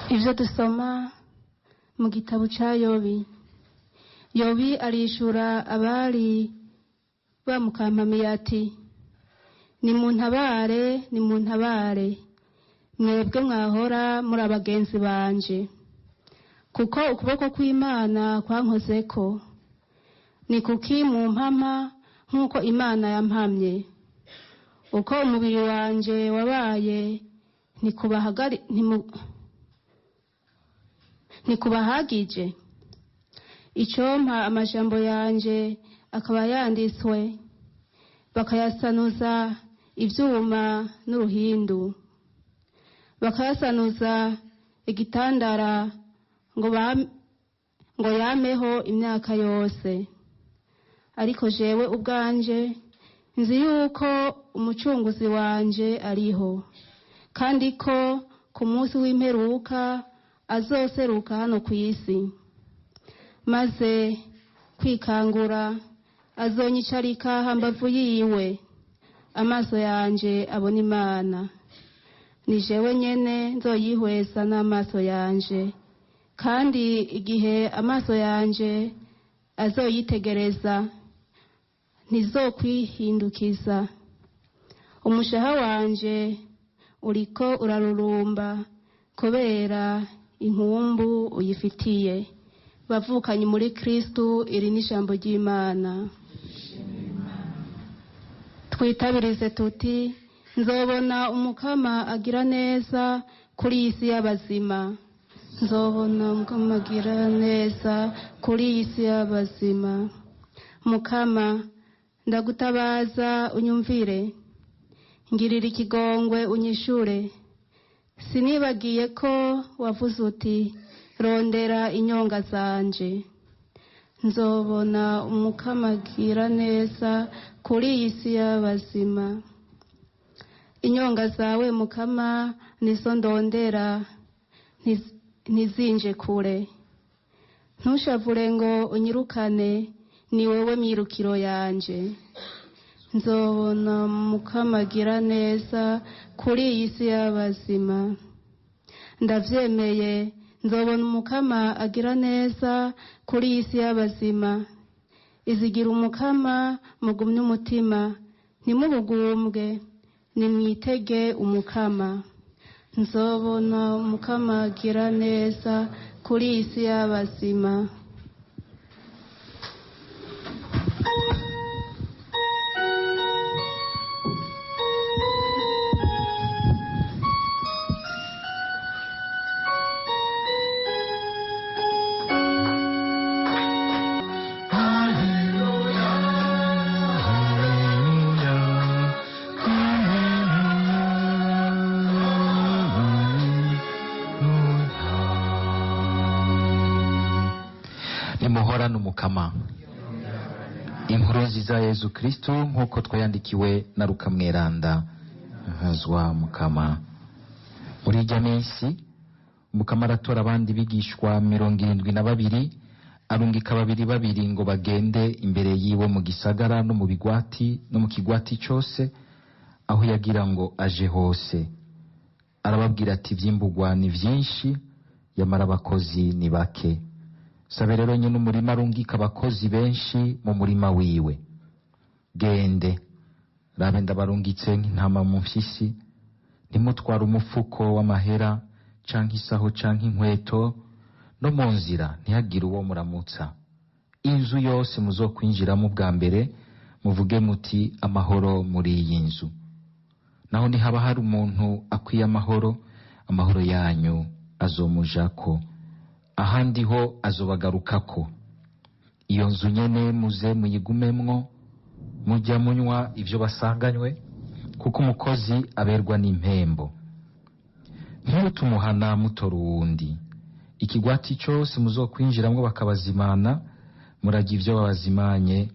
Ivyo dusoma mu gitabo ca Yobi. Yobi arishura abari bamukampamiye ati: "Nimuntabare, nimuntabare, mwebwe mwahora muri abagenzi banje, kuko ukuboko kw'Imana kwankozeko. Ni kuki mumpama nk'uko Imana yampamye? Uko umubiri wanje wabaye ntikubahagije? Icompa amajambo yanje akaba yanditswe, bakayasanuza ivyuma n'uruhindu, bakayasanuza igitandara ngo yameho imyaka yose. Ariko jewe ubwanje nzi yuko umucunguzi wanje ariho, kandi ko ku munsi w'imperuka azoseruka hano ku isi. Maze kwikangura azonyicarika hambavu yiwe, amaso yanje abona Imana. Ni jewe nyene nzoyihweza n'amaso yanje, kandi igihe amaso yanje azoyitegereza ntizokwihindukiza. Umushaha wanje uriko urarurumba kubera inkumbu uyifitiye." Bavukanye muri Kristu, iri ni ijambo ry'Imana. Twitabirize tuti: "Nzobona Umukama agira neza kuri iyi si y'abazima. Nzobona Umukama agira neza kuri iyi si y'abazima." Mukama, ndagutabaza unyumvire, ngirira ikigongwe unyishure. Sinibagiye ko wavuze uti: "Rondera inyonga zanje." Nzobona Umukama agira neza kuri iyi si y'abazima. Inyonga zawe, Mukama, nizo ndondera, ntizinje kure. Ntushavure ngo unyirukane, ni wowe myirukiro yanje. Nzobona Mukama agira neza kuri iyi si y'abazima. Ndavyemeye, nzobona Umukama agira neza kuri iyi si y'abazima. Izigira Umukama, mugumye umutima, ntimubugumbwe, nimwitege Umukama. Nzobona Umukama agira neza kuri iyi si y'abazima. Nimuhorane Umukama. Inkuru nziza ya Yezu Kristu nk'uko twayandikiwe na Luka Mweranda. Nkazwa Mukama. Muri ijya minsi Umukama aratora abandi bigishwa 72, arungika babiri babiri ngo bagende imbere yiwe mu gisagara no mu bigwati no mu kigwati cyose aho yagira ngo aje hose. Arababwira ati: "Ivyimburwa ni vyinshi, yamara abakozi ni bake. Sabe rero nyine umurima arungika abakozi benshi mu murima wiwe. Gende, rabe ndabarungitse nk'intama mu mfyisi. Ntimutware umufuko w'amahera canke isaho canke inkweto, no mu nzira ntihagire uwo muramutsa. Inzu yose muzokwinjiramo bwa mbere, muvuge muti: 'Amahoro muri iyi nzu.' Naho nihaba hari umuntu akwiye amahoro, amahoro yanyu azomujako, ahandi ho azobagarukako. Iyo nzu nyene muze muyigumemwo, mujya munywa ivyo basanganywe, kuko umukozi aberwa n'impembo. Ntimutumuhana mutora uwundi. Ikigwati cyose muzokwinjiramwo bakabazimana, murajya ivyo babazimanye,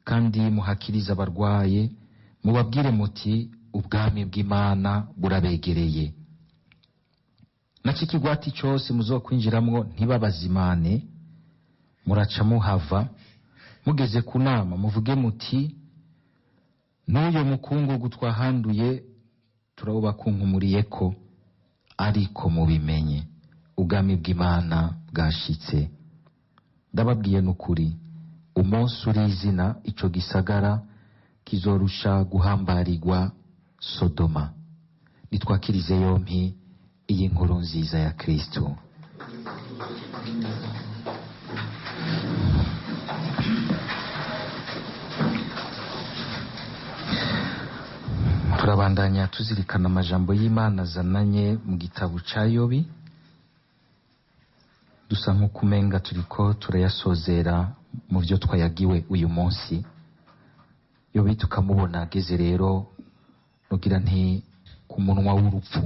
kandi muhakirize abarwaye, mubabwire muti: 'Ubwami bw'Imana burabegereye.' Naco ikigwati cyose muzokwinjiramwo ntibabazimane, muraca muhava. Mugeze ku nama, muvuge muti: 'N'uyo mukungugu twahanduye turawubakunkumuriyeko, ariko mubimenye Ubwami bw'Imana bwashitse. Ndababwiye n'ukuri, umunsi urizina ico gisagara kizorusha guhambarirwa Sodoma. Nitwakirize yompi iyi nkuru nziza ya Kristo. Turabandanya tuzirikana amajambo y'Imana azananye mu gitabo ca Yobi, dusa nk'ukumenga turiko turayasozera mu byo twayagiwe uyu munsi. Yobi tukamubona ageze rero nugira nti ku munwa w'urupfu,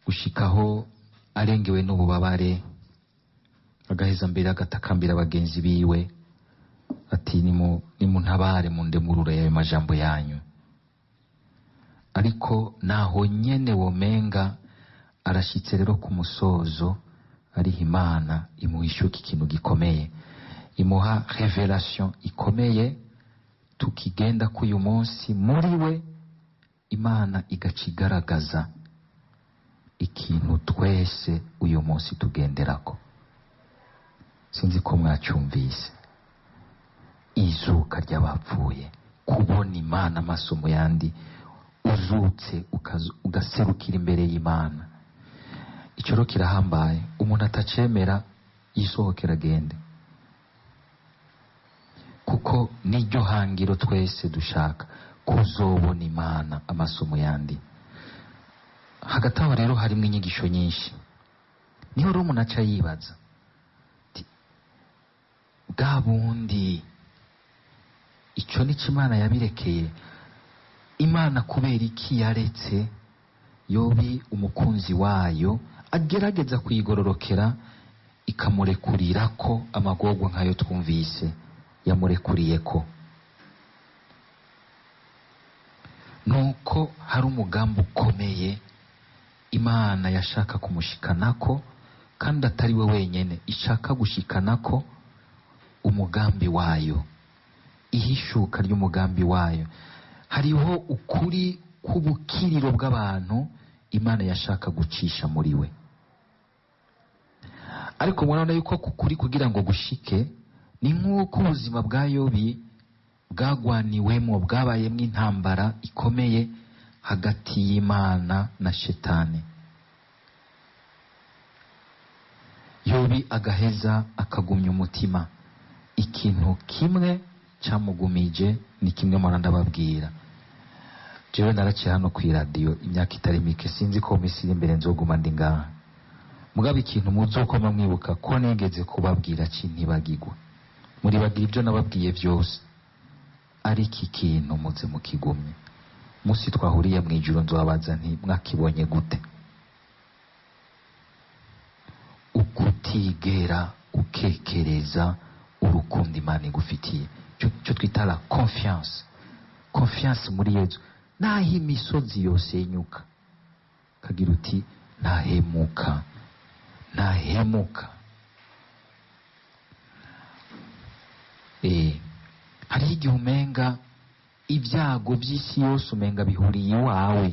gushikaho arengewe n'ububabare, agaheza mbere agatakambira bagenzi biwe ati nimuntabare mundemurure ayo majambo yanyu. Ariko naho nyene womenga arashitse rero ku musozo, ariho Imana imuhishuka ikintu gikomeye, imuha revelation ikomeye tukigenda k'uyu munsi muri we. Imana igaca igaragaza ikintu twese uyu munsi tugenderako. Sinzi ko mwacyumvise, izuka ry'abapfuye, kubona Imana amaso mu yandi, uzutse ugaserukira imbere y'Imana. Ico rero kirahambaye, umuntu atacemera yisohokera agende, kuko niryo hangiro twese dushaka, kuzobona Imana amaso mu yandi. Hagati aho rero harimo inyigisho nyinshi. Niho rero umuntu aca yibaza ati, bwa bundi ico nico Imana yabirekeye? Imana kubera iki yaretse Yobi umukunzi wayo agerageza kuyigororokera, ikamurekurira ko amagorwa nkayo twumvise yamurekuriye ko? Nuko hari umugambi ukomeye Imana yashaka kumushikanako, kandi atari we wenyene ishaka gushikanako umugambi wayo, ihishuka ry'umugambi wayo. Hariho ukuri k'ubukiriro bw'abantu Imana yashaka gucisha muri we. Ariko murabona yuko kukuri kugira ngo gushike ni nk'uko ubuzima bwa Yobi bwagwaniwemo, bwabayemo intambara ikomeye hagati y'Imana na Shetani. Yobi agaheza akagumya umutima. Ikintu kimwe camugumije ni kimwe mpora ndababwira. Jewe naraciye hano ku iradiyo imyaka itari mike, sinzi ko mu minsi iri imbere nzoguma ndi ngaha. Mugabo ikintu muzokoma mwibuka ko nigeze kubabwira cintibagirwa, muribagira ibyo nababwiye byose, ariko ikintu muze mukigumye. Musi twahuriye mu ijuru nzobabaza nti mwakibonye gute? Ukutigera ukekereza urukundo Imana igufitiye, cyo twita la confiance, confiance muri Yezu. Naho imisozi yose yenyuka, kagira uti ntahemuka, ntahemuka. Hariho igihe umenga ibyago by'isi yose umenga bihuriye iwawe,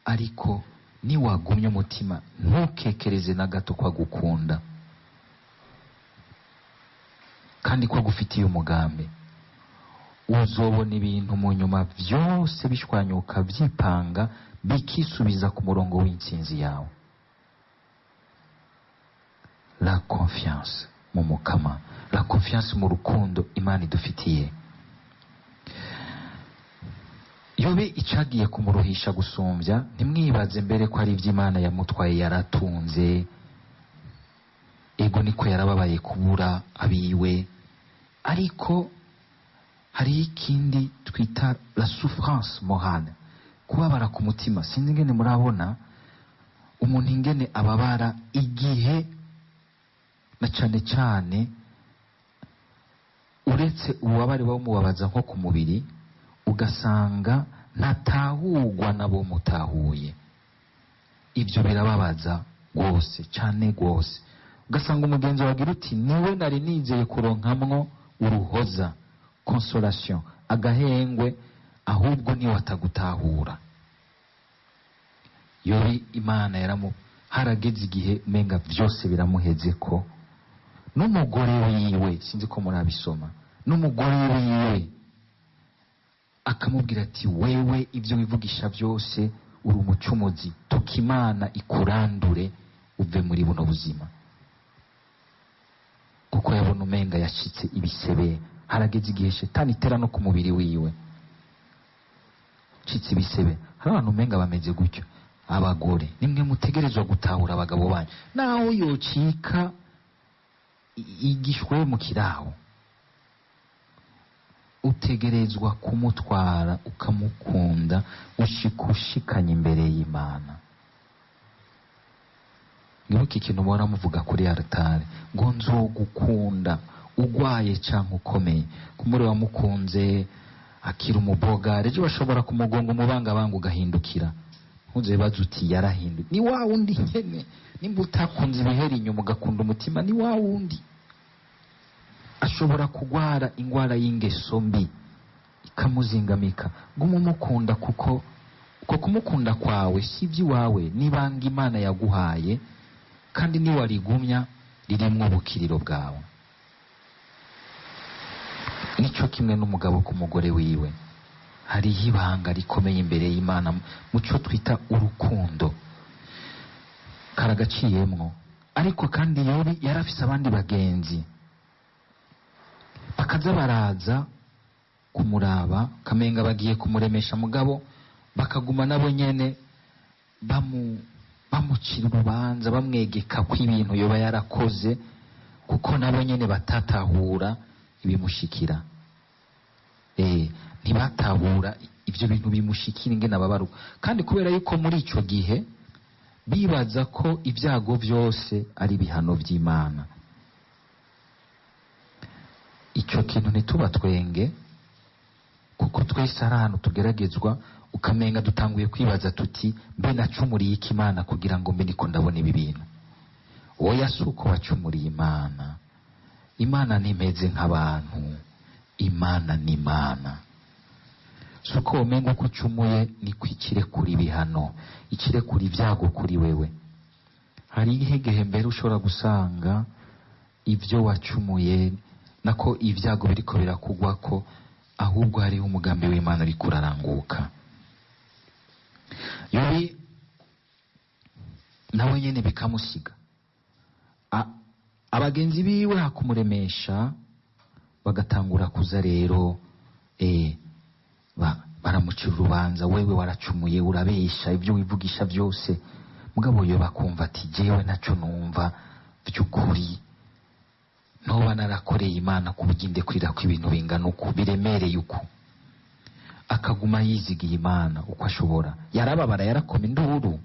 ariko niwagumya umutima ntukekereze na gato ko agukunda kandi ko agufitiye umugambi, uzobona ibintu mu nyuma byose bishwanyuka byipanga bikisubiza ku murongo w'intsinzi yawe. La confiance mu Mukama, la confiance mu rukundo Imana idufitiye. Yobe icagiye kumuruhisha gusumbya, ntimwibaze mbere ko ari iby'Imana yamutwaye yaratunze. Ego niko yarababaye kubura abiwe, ariko hari ikindi twita la souffrance morale, kubabara ku mutima. Sinzi ingene murabona umuntu ingene ababara igihe, na cane cane uretse ububabare bumubabaza nko ku mubiri, ugasanga ntatahurwa nabo mutahuye. Ibyo birababaza rwose cane rwose. Ugasanga umugenzi wagira uti niwe nari nizeye kuronkamwo uruhoza, consolation, agahengwe, ahubwo niwe atagutahura. Yobi Imana yaramu harageze igihe umenga vyose biramuheze ko n'umugore wiwe, sinzi ko murabisoma, n'umugore wiwe akamubwira ati wewe ibyo wivugisha byose uri umucumuzi, tuka Imana ikurandure uve muri buno buzima. Kuko yabona umenga yacitse ibisebe. Harageze igihe shetani itera no ku mubiri wiwe, citse ibisebe. Hari abantu umenga bameze gutyo. Abagore nimwe mutegerezwa gutahura abagabo banyu, naho yocika igishwe mu kiraho, utegerezwa kumutwara ukamukunda ushikushikanye imbere y'Imana. Ngibuka ikintu muhora muvuga kuri altare ngo nzogukunda ugwaye canke ukomeye. Kumure wamukunze akira umuboga, ejo bashobora kumugonga umubangabanga ugahindukira, ntuze uti yarahinduye. Ni wa wundi nyene. Nimba utakunze ibiheri inyuma ugakunda umutima, ni wa wundi. Ashobora kugwara ingwara y'ingeso mbi ikamuzingamika. Guma umukunda, kuko uko kumukunda kwawe si iby'iwawe, n'ibanga Imana yaguhaye, kandi niwarigumya ririmwo ubukiriro bwawe. Nico kimwe n'umugabo ku mugore wiwe, hariho ibanga rikomeye imbere y'Imana muco twita urukundo, karagaciyemwo. Ariko kandi Yobi yarafise abandi bagenzi bakaza baraza kumuraba, kamenga bagiye kumuremesha, mugabo bakaguma nabo nyene bamucira urubanza, bamwegeka ko ibintu yoba yarakoze, kuko nabo nyene batatahura ibimushikira. Ntibatahura ibyo bintu bimushikira ingene ababaruka. Kandi kubera yuko muri ico gihe bibaza ko ibyago byose ari ibihano by'Imana. Ico kintu ntitubatwenge, kuko twese ari ahantu tugeragezwa, ukamenga dutanguye kwibaza tuti mbe nacumuriye iki Imana kugira ngo mbe niko ndabona ibi bintu. Oya, si uko wacumuriye Imana. Imana ntimeze nk'abantu, Imana ni Imana. Si uko womenga uko ucumuye niko ikirekura ibihano, ikirekura ibyago kuri wewe. Hari igihe mbere ushobora gusanga ibyo wacumuye nako ibyago biriko birakugwako, ahubwo hariho umugambi w'Imana uriko uraranguka. Yobi nawe nyene bikamusiga. Abagenzi biwe hakumuremesha bagatangura kuza rero baramucira urubanza, wewe waracumuye, urabesha, ibyo wivugisha byose. Mugabo yo bakumva ati jewe naco numva by'ukuri noba narakoreye Imana kubuginde kurira ko ibintu bingana uku biremereye uku. Akaguma yizigiye Imana uko ashobora. Yarababara, yarakoma induru.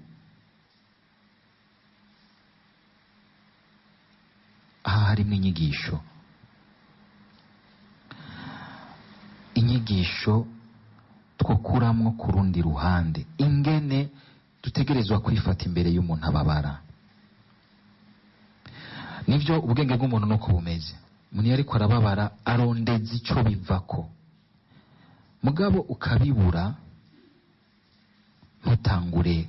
Aha harimo inyigisho, inyigisho twokuramwo ku rundi ruhande, ingene dutegerezwa kwifata imbere y'umuntu ababara. Nivyo ubwenge bw'umuntu nuko bumeze. Umuntu iyo ariko arababara arondeza ico bivako, mugabo ukabibura, ntutangure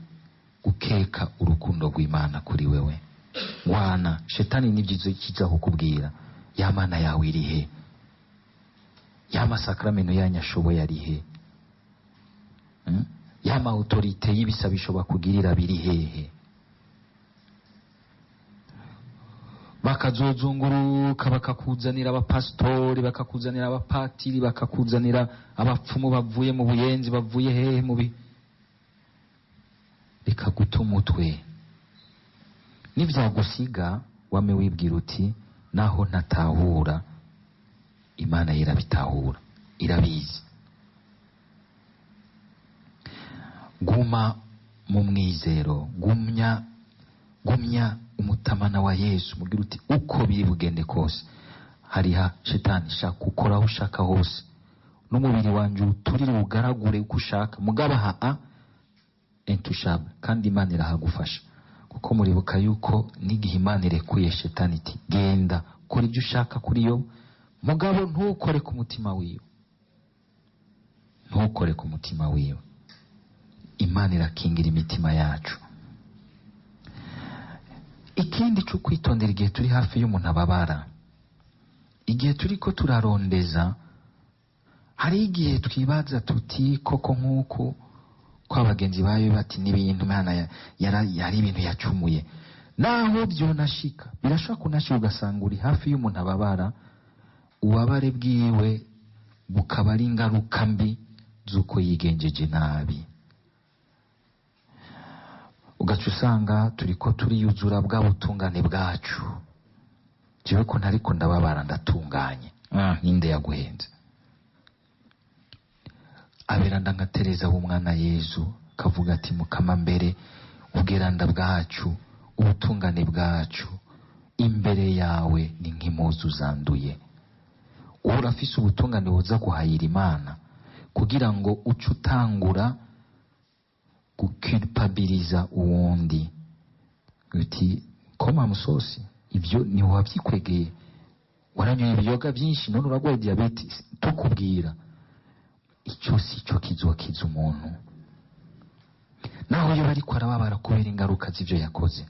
gukeka urukundo rw'Imana kuri wewe. Wana shetani nibyizo kiza kukubwira, ya Mana yawe irihe? Ya masakramento yanyu ashoboye arihe? Ya ma autorite y'ibisabisho bakugirira biri hehe? Bakazozunguruka bakakuzanira abapasitori, bakakuzanira abapatiri, bakakuzanira abapfumu bavuye mu buyenzi, bavuye hehe mubi, reka guta umutwe. Nivyagusiga wame wibwira uti naho ntatahura, Imana irabitahura, irabizi. Guma mu mwizero, gumya umutamana wa Yesu, mubwira uti uko biri bugende kose, hariha shetani shaka ukora aho ushaka hose, n'umubiri wanje uturire ugaragure uko ushaka, mugaba ha intouchable. Kandi Imana irahagufasha, kuko muribuka yuko n'igihe Imana irekuye shetani iti genda kora ibyo ushaka kuri yo, mugabo ntukore ku mutima wiwe, ntukore ku mutima wiwe. Imana irakingira imitima yacu. Ikindi cyo kwitondera igihe turi hafi y'umuntu ababara, igihe turiko turarondeza, hari igihe twibaza tuti koko nk'uko ko abagenzi bayo bati n'ibintu Imana yari ibintu yacumuye, naho byonashika birashobora kunashika ugasanga uri hafi y'umuntu ababara, ububabare bwiwe bukaba ari ingaruka mbi z'uko yigenjeje nabi, ugaca usanga turiko turiyuzura bwa butungane bwacu. Jewe ko ntariko ndababara ndatunganye, ninde yaguhenze? Aberanda nka Tereza w'umwana Yezu kavuga ati mukama mbere ubweranda bwacu, ubutungane bwacu imbere yawe ni nk'impuzu zanduye. Urafise ubutungane buza guhayira Imana kugira ngo uce utangura guculpabiliza uwundi, uti koma musosi, ivyo ni wabyikwegeye, waranyoye ibiyoga byinshi none uragwaye diabete, tukubwira icyo si cyo kizokiza umuntu. Naho iyo bariko arababara kubera ingaruka z'ivyo yakoze,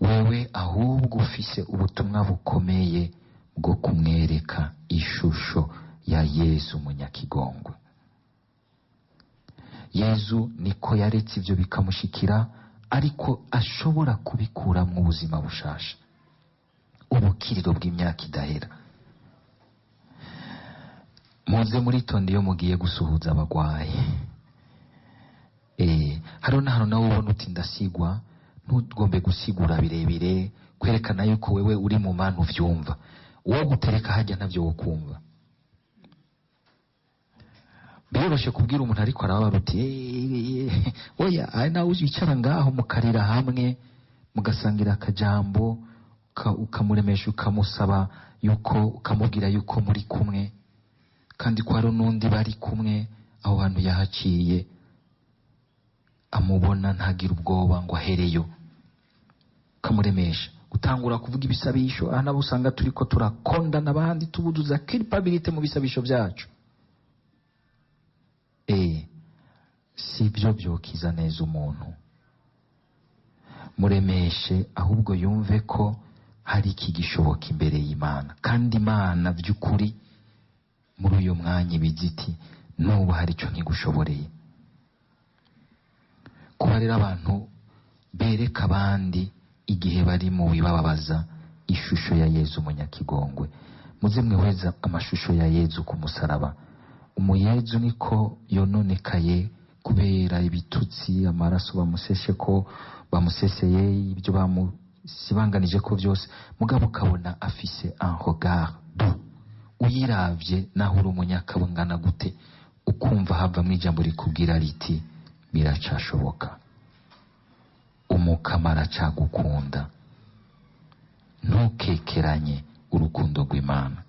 wewe ahubwo ufise ubutumwa bukomeye bwo kumwereka ishusho ya Yezu munyakigongwe. Yezu niko yaretse ivyo bikamushikira, ariko ashobora kubikuramwo ubuzima bushasha, ubukiriro bw'imyaka idahera. Muze muritonde iyo mugiye gusuhuza abagwayi. Hariho n'ahantu nawe ubona uti ndasigwa, ntugombe gusigura birebire kwerekana yuko wewe uri mu mana uvyumva. Uwo gutereka hajya ntavyo wokumva. Biroroshe kubwira umuntu ariko arababara uti oya, ari nawe wicara ngaho mukarira hamwe, mugasangira akajambo, ukamuremesha, ukamusaba yuko, ukamubwira yuko muri kumwe, kandi ko hari n'undi bari kumwe aho hantu yahaciye, amubona ntagire ubwoba ngo ahereyo, ukamuremesha. Gutangura kuvuga ibisabisho, aha nabo usanga turiko turakondana abandi, tubuduza culpabilité mu bisabisho byacu. Si byo byokiza neza umuntu. Muremeshe ahubwo yumve ko hari ikigishoboka imbere y'Imana, kandi Imana by'ukuri muri uyu mwanya ibiziti n'ubu hari icyo nkigushoboreye. Kuba rero abantu bereka abandi igihe bari mu bibababaza ishusho ya Yezu munyakigongwe. Muze mwihweza amashusho ya Yezu ku musaraba. Umuyezu niko yononekaye kubera ibitutsi, amaraso bamuseshe ko bamuseseye, ibyo bamusibanganije ko byose, mugabo ukabona afise un regard doux. Uyiravye naho uri umunyakabungana gute, ukumva havamwo ijambo rikubwira riti biracashoboka, umukama aracagukunda, ntukekeranye urukundo rw'Imana.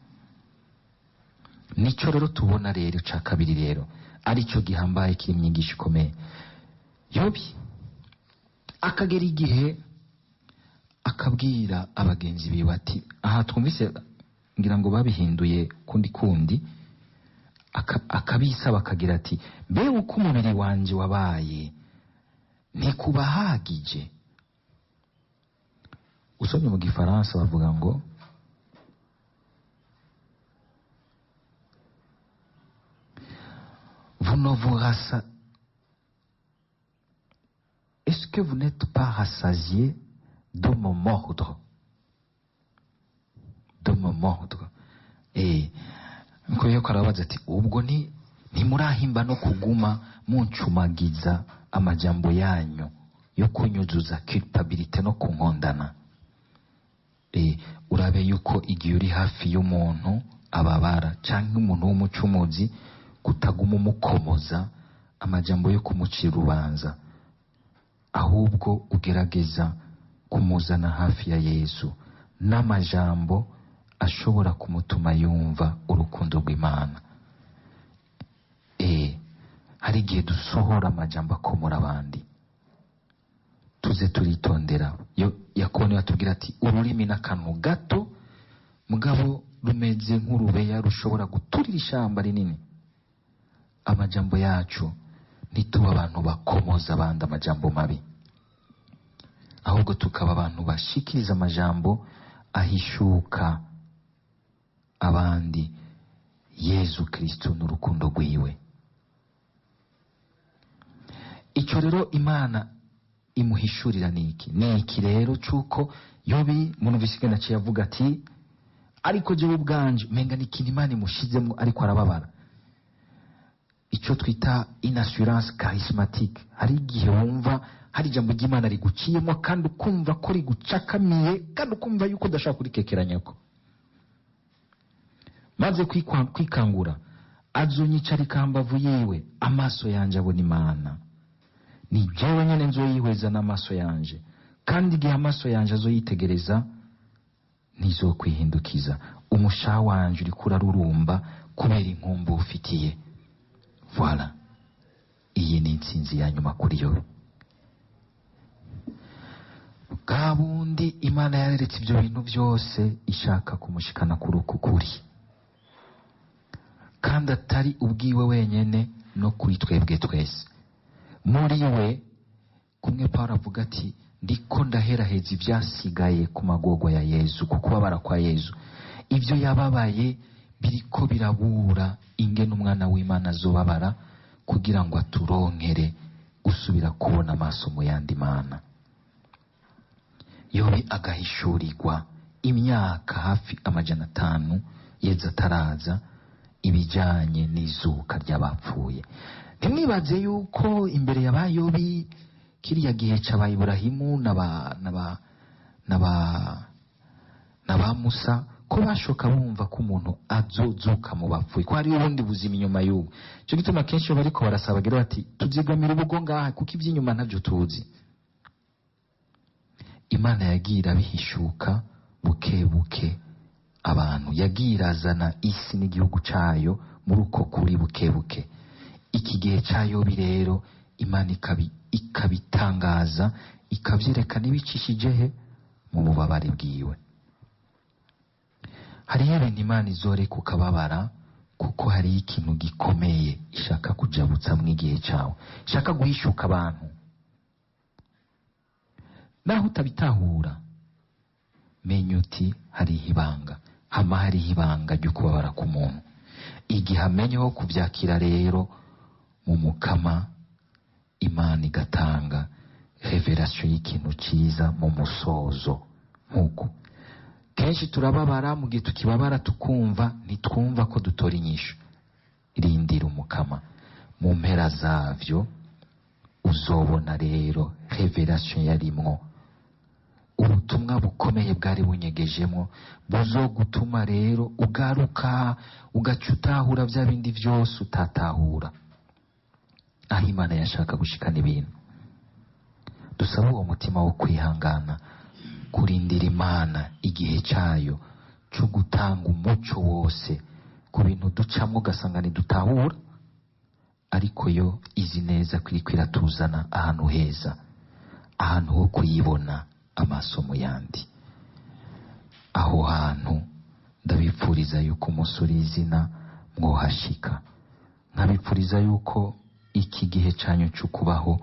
Nico rero tubona rero ca kabiri rero arico gihambaye kiri myigisho ikomeye. Yobi akagera igihe akabwira abagenzi biwe ati, aha twumvise ngira ngo babihinduye kundi kundi, akabisaba akagira ati mbe uko umubiri wanje wabaye ntikubahagije. Usomye mu gifaransa bavuga ngo vous ne vous est-ce que vous n'êtes pas rassasié de me mordre? De me mordre. Nko arabaza ati ubwo ni ntimurahimba no kuguma muncumagiza amajambo yanyu yo kunyuzuza culpabilité no kunkondana. Urabe yuko igihe uri hafi y'umuntu ababara canke umuntu w'umucumuzi, kutaguma umukomoza amajambo yo kumucira urubanza, ahubwo ugerageza kumuzana hafi ya Yezu n'amajambo ashobora kumutuma yumva urukundo rw'Imana. Hari igihe dusohora amajambo akomora abandi, tuze turitondera. Yakobo niwe atubwira ati ururimi n'akantu gato mugabo rumeze nk'urubeya rushobora guturira ishamba rinini. Amajambo yacu ntituba abantu bakomoza abandi amajambo mabi, Ahubwo tukaba abantu bashikiriza amajambo ahishuka abandi Yezu Kristo n'urukundo rwiwe. Icyo rero Imana imuhishurira niki? Niki rero cuko Yobi munumvise ingene aciye avuga ati ariko jewe ubwanje menga ni ikintu Imana imushizemwo, ariko arababara. Icyo twita une assurance charismatique. Hari igihe wumva hari ijambo ry'Imana riguciyemo kandi ukumva ko rigucakamiye, kandi ukumva yuko udashaka kurikekeranyako. Maze kwikangura azonyicarika hambavu yiwe, amaso yanje abona Imana. Ni jewe nyene nzoyihweza n'amaso yanje, kandi igihe amaso yanje azoyitegereza ntizokwihindukiza. Umushaha wanje uriko urarurumba kubera inkumbu ufitiye. Voilà, iyi ni intsinzi ya nyuma kuri yo. Bwa bundi Imana yareretse ibyo bintu byose ishaka kumushikana kuri uku kuri, kandi atari ubwiwe wenyene, no kuri twebwe twese. Muri we kumwe Pawulo avuga ati ndiko ndaheraheza ibyasigaye ku magorwa ya Yezu, ku kubabara kwa Yezu. Ibyo yababaye biriko birabura ingene umwana w'Imana azobabara kugira ngo aturonkere gusubira kubona amaso mu yandi mana. Yobi agahishurirwa imyaka hafi 500 Yezu ataraza ibijanye n'izuka ry'abapfuye. Ntimwibaze yuko imbere ya ba Yobi kiriya gihe c'aba Iburahimu n'aba Musa ko bashoka bumva ko umuntu azozuka mu bapfuye, ko hari ubundi buzima inyuma y'ubu. Ico gituma kenshi iyo bariko barasaba bagira bati tuzigamira ubugo ngaha kuko ivy'inyuma ntavyo tuzi. Imana yagiye irabihishuka buke buke abantu, yagiye irazana isi n'igihugu cayo muri uko kuri buke buke. Iki gihe ca Yobi rero Imana ikabitangaza, ikavyerekana ibicishije he? Mu bubabare bwiwe. Hariho ibintu Imana izoreka ukababara, kuko hariho ikintu gikomeye ishaka kujabutsa mw'igihe cawe, ishaka guhishuka abantu. Naho utabitahura, menya uti hariho ibanga, hama hariho ibanga ryo kubabara k'umuntu. Igihe amenyeho kuvyakira rero mu mukama, Imana igatanga revelation y'ikintu ciza mu musozo. Nk'uko kenshi turababara, mu gihe tukibabara tukumva ntitwumva ko dutora inyishu. Rindira umukama, mu mpera zavyo uzobona rero revelation yarimwo, ubutumwa bukomeye bwari bunyegejemwo buzogutuma rero ugaruka ugaca utahura vya bindi vyose utatahura, aho Imana yashaka gushikana ibintu. Dusaba uwo mutima wo kwihangana, kurindira Imana igihe cayo co gutanga umuco wose ku bintu ducamwo ugasanga ntidutahura, ariko yo izi neza ko iriko iratuzana ahantu heza, ahantu ho kuyibona amaso mu yandi. Aho hantu ndabipfuriza yuko umunsi uri izina mwohashika, nkabipfuriza yuko iki gihe canyu co kubaho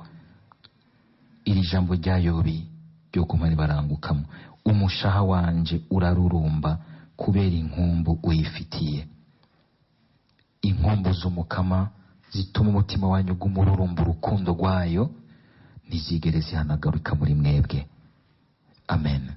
iri jambo rya Yobi ryo guma ribarangukamo. Umushaha wanje urarurumba kubera inkumbu uyifitiye. Inkumbu z'umukama zituma umutima wanyu uguma ururumba urukundo rwayo, ntizigere zihanagurika muri mwebwe. Amen.